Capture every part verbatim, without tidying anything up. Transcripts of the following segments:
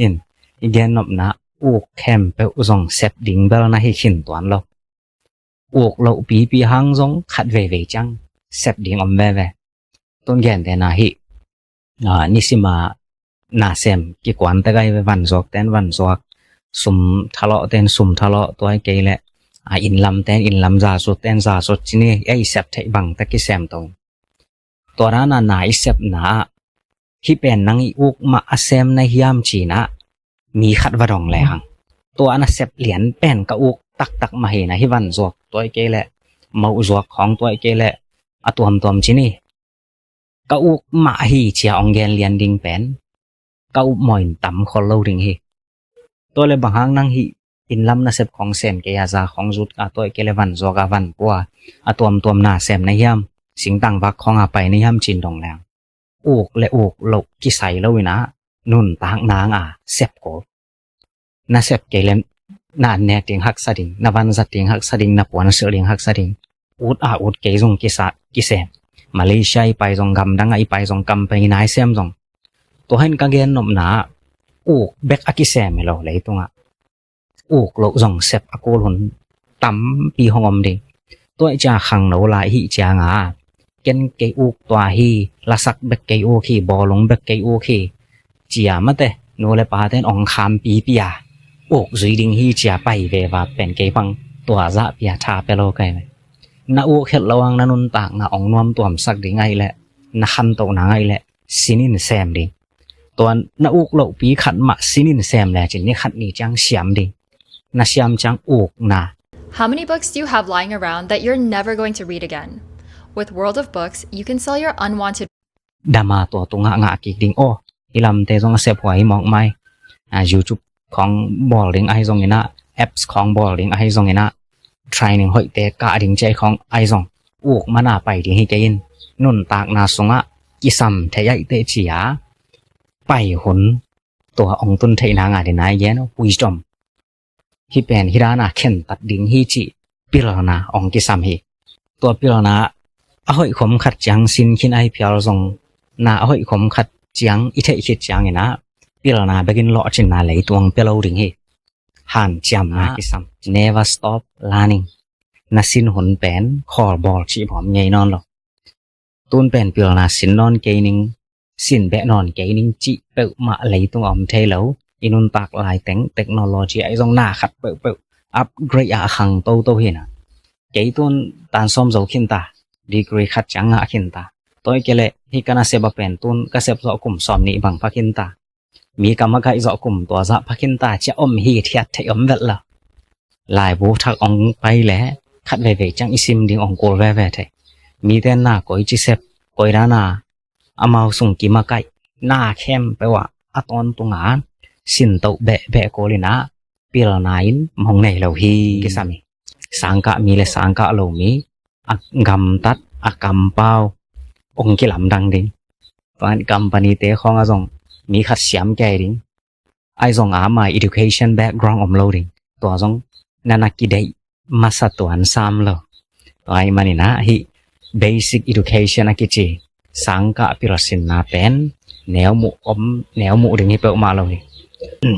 In, i gennopna uk khempeuh zong sep ding bel na hi khin tuan lo. Uk loh pipi hang zong khat veivei ciang sep ding om veve. Tun gente na hi, a, nisima nasem kikuan tek ai ve, vanzuak ten vanzuak, sum thalawh ten sum thalawh, tua i kei leh, a, innlam ten innlam, zasut ten zasut ci ni, ei sep theih bang tek kisem to. Tua dana na i sepna ah hih pen nang i uk mah a sem na hiam cina mi khat va dong lehang, tua na sep lian pen ka uk taktak mah hi na, hih vanzuak tua i kei leh, moh zuak khawng tua i kei leh, a tuamtuam ci ni, ka uk mah hi cia ong gen lian ding pen ka upmawh in tam khol lo ding hi. Tua le bang hang nang hih innlam nasep khawng sem kei a, za khawng zut a, tua i kei le vanzuak a, vanpua a, tuamtuam nasem na hiam, singtang vak khawng a pai na hiam cin dong leng, uk le uk loh kisai lo ina, nuntak nang a sep ko. Na sep kei le na an nek ding haksa ding, na vanzat ding haksa ding, na puansilh ding haksa ding. Ut a ut kei zong kisa, kisem. Malaysia i pai zong, gamdang a i pai zong, company na i sem zong, tua hen ka gennopna uk bek a kisem hi lo leitungah. Uk loh zong sep a kul hun tampi hong om ding. Tua i cia khangno lai hih cianga, ken kei uk tua hi, lasak bek kei uk hi, bawlung bek kei uk hi, cia mate nu le pa ten ong kham pipi a, uk zui ding hi cia pai veva pen kei pang tua zah pia tha pe lo kai ve. Na uk het lo ang na nuntakna ong nuam tuamsak ding ai leh, na khantohna ngai leh, sin in sem ding. Tua na uk lohpi khat mah sin in sem le cin ni khat ni ciang siam ding. Na siam ciang ukna. How many books do you have lying around that you're never going to read again? With World of Books, you can sell your unwanted. Dama tua tu ngah ngah kik ding. Oh, i lamte zong a sep huai hi mawk mai. A, YouTube khawng bawl ding ahi zong ina, apps khawng bawl ding ahi zong ina, training hoihte kah ding ciai khawng ahi zong, uk mana pai ding hi kei in. Nuntakna sungah kisam thei aihte cia pai hun tua ong tun theihna nga dina i gen uh, wisdom. Hih pen hih dana khentat ding hi cih pilna ong kisam hi. Tua pilna a hoih khom khat ciang sin khin ahi phial zong, na a hoih khom khat ciang i theih khit ciangina, pilna bekin lawhcinna leitung pe lo ding hi. Hanciamna kisam. Never stop learning. Na sin hun pen khawl bawl cih bawm ngei nawn lo. Tun pen pilna sin nawn kei ning, sin beh nawn kei ning cih peuhmah leitung a om thei lo. I nuntak laiteng technology ahi zong na khat peuhpeuh upgrade a khang toto hi na. Kei tun tan sawm zo khinta, degree khat ciang ngah khinta. Tua i kei leh hih ka nasep a pen tun ka sep zawh kum sawm nih bang pha khinta. Mi ka makaih zawh kum tua zah pha khinta cia om hithiat theih om velh lo. Laibu thak ong pai leh khat veivei ciang i sim ding ong kul veve thei. Mite na koi ci sep, koi dana amau sung kimakaih, na khempeuh ah a tawntunga sintoh behbeh kul ina, pilna in mong nei lo hi. Kisam hi. Sangkah mi le sangkah lo mi, a gamtat, a kampau ong kilamdang ding. Tuan company te khawng a zong mi khat siam kei ding. Ahi zong ama education background om lo ding. Tua zong na na kideih masa tuan sam lo. Tua ahi manina hih basic education a kici sangkah pilsinna pen neu muh om, neu muh ding hi peuhmah lo hi.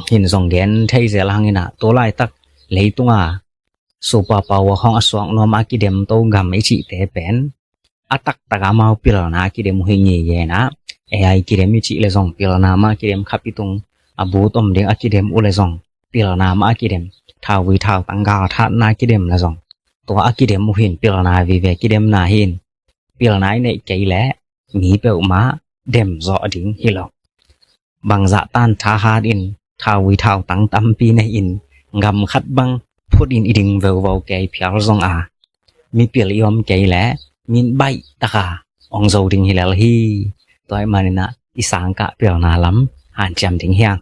Hin zong gen thei zel hangina, tu laitak leitunga super power khawng a suak nuam a kidem to gam i cihte pen a taktak amau pilna a kidem uh hi ngiyen a. A I kidem i cih le zong pilna mah a kidem, khapi tung a bu tom ding a kidem uh le zong pilna mah a kidem. Thauvui thautang galthatna a kidem le zong tua a kidem uh hin, pilna vive kidemna hin. Pilna i neih kei leh mi peuhmah dem zawh ding hi lo. Bangzah tan thahat in, thauvui thautang tampi nei in, gam khat bang phut in i ding veuvo kei phial zong a, mipil i om kei leh min baih taka ong zo ding hi lel hi. Tua ahi manina i sangkah pilna lam hanciam ding hiang.